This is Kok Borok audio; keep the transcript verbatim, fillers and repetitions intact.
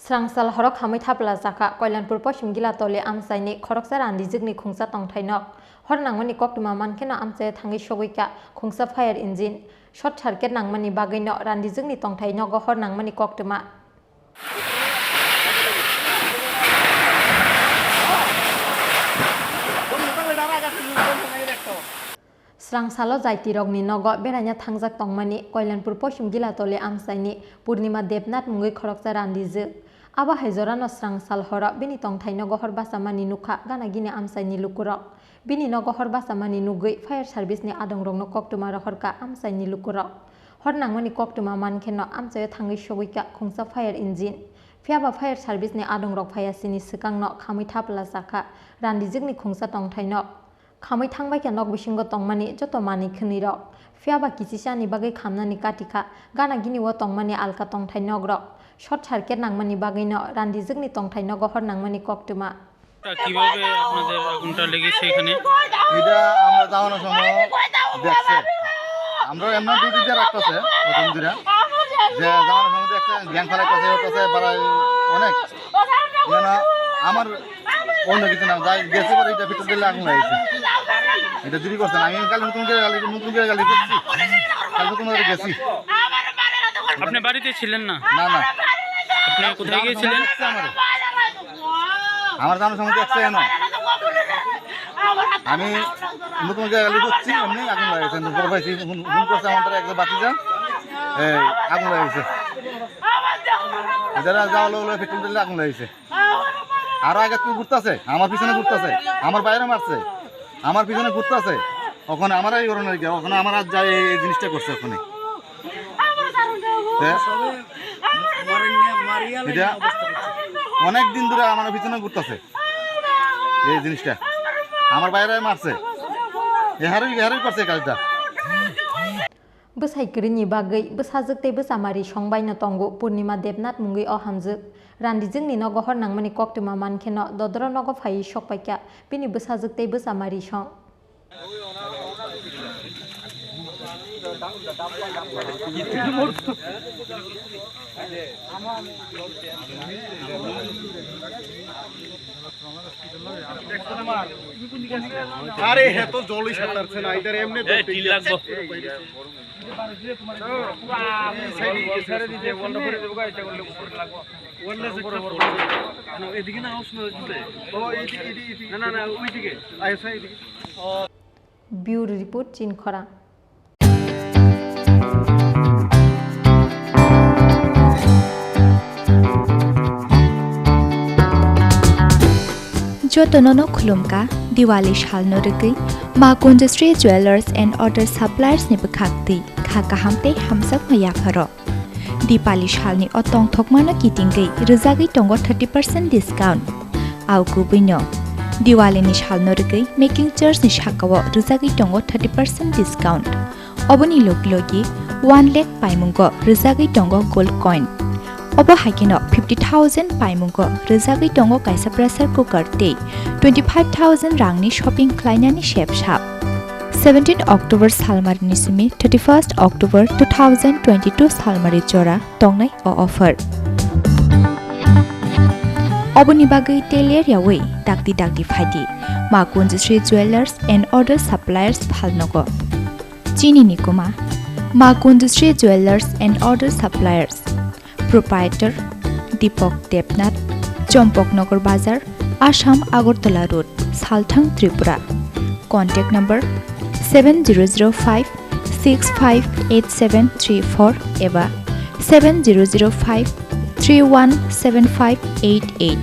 Srangsal horo khamwi thapla chakha Koilanpur Poshim Gilatoli amchaini khoroksa randijwkni khungsa tongthai nok. Hor nangmani koktwma mankheno amchaio thangwi sogwi kha khungsa fire engine. Short circuit nangmani bagwino randijwkni tongthai nogo hor nangmani koktwma. Srangsalo jaitirokni nogo beraina thangjak tongmani Koilanpur Poshim Gilatoli amchaini Purnima Debnath mungwi khoroksa randijwk. Abo hai jorano srangsal horo bini tongthai nogo hor bachamani nukha gana gini amchaini lukurok. Bini nogo hor bachamani nugwi fire service ni adongrokno koktwma rohorkha amchaini lukurok. Hor nangmani koktwma mankheno amchaio thangwi sogwi kha khungsa fire engine. Phiyaba fire service ni adongrok phaiya sini swkangno khamwi thapla chakha randijwkni khungsa tongthai nok. Khamwi thangbai kha nok bisingo tongmani joto manwi khwnwi rok. Phiyaba kichisa ni bagwi khamnani kati kha gana gini o tongmani alka tongthai nok rok. Short circuit nangmani bagwino randijwkni tongthai nogo hor nangmani koktwma. তা কিভাবে আপনাদের আগুনটা লেগেছে এখানে? এটা আমরা যাওয়ানোর সময় দেখছে, আমরা এমনি ডিউটি দিয়ে রাখতেছে প্রথম দিনে, যে যাওয়ানোর সময় দেখছে গ্যাং ফালাইতেছে, ওটাছে বাড়াই অনেক, যেন আমার অন্য কিছু না যাই গেছে পরে এটা ভিতরে দিলে আগুন লাগিয়েছে। এটা দেরি করছে না, আমি কাল নতুন করে গালি, নতুন করে গালি করছি, কাল নতুন করে গেছি। আপনি বাড়িতে ছিলেন না? না, না। আপনি কোথায় গিয়েছিলেন? দেখছে আমারে। আমার জানার সময় দেখছে কেন? আমি নতুন জায়গা লিখছি, এমনি আগুন লাগাইছে। বড় ভাই ফোন, ফোন করছে আমাদের একজন ভাতিজা, এই আগুন লাগাইছে। যারা যাওয়া লোক পেট্রোল ঢেলে আগুন লাগাইছে। আরো আগে তুই ঘুরতেছে, আমার পিছনে ঘুরতেছে, আমার বাইরে মারছে, আমার পিছনে ঘুরতেছে। ওখানে আমার এই ওখানে গিয়ে, ওখানে আমার আর যাই এই, এই জিনিসটা করছে ওখানে। হ্যাঁ? এটা অনেক দিন ধরে আমার পিছনে ঘুরতেছে এই জিনিসটা। আমার বাইরে মারছে। এহারই, এহারই করছে এই কাজটা। Bwsai kwrwini bagwi bwsajwk tei bwchamari song baino tongo Purnima Debnath mungwi o hamjwk. Randijwkni nogo hor nangmani koktwma mankheno dodoro nogo phaiwi sokpaikha bini bwsajwk tei bwchamari song. আরে, হে তো জলই সাঁতারছে না, এদের এমনি এ, ধরতে টিন গিয়ে লাগবো। এই সাইডে গিয়ে ছেড়ে দিতে, ওয়ালটা ভরে দেবো, এটা করলে উপরে লাগবো। ওয়ালটা যে একটা পড়ে। না, এদিকে না, অসুবিধা হচ্ছে। ও, এইদিকে, এইদিকে, এইদিকে। না, না, না, ওইদিকে। আচ্ছা, এইদিকে। Bureau Report, Chinkhorang. Jotono no khulumkha, Diwali salno rwgwi Ma Kunjasri Jewellers and Other Suppliers ni bwkhak twi kha kaham tei hamjakma yapharo. Dipali salni o tongthokmano kitingwi rwjagwi tongo thirty percent discount. Au kubuino Diwalini salno rwgwi making charge ni sakao rwjagwi tongo thirty percent discount. Oboni logi logi one lakh paimungo rwjagwi tongo gold coin. Obo hai kheno fifty thousand paimungo rwjagwi tongo kaisa pressure cooker tei twenty five thousand rangni shopping khlainani sep sap. Seventeen October salmarini simi thirty first October two thousand twenty two salmari jora tongnai o offer. Oboni bagwi teler yawi dakti dakti phaidi Ma Kunjasri Jewellers and Other Suppliers phalnogo. Chini ni kuma Ma Kunjasri Jewellers and Other Suppliers. Proprietor Deepak Debnath, Chompoknagar Bazar, Assam Agartala Road, Salthang, Tripura. Contact number seven zero zero five six five eight seven three four eba seven zero zero five three one seven five eight eight.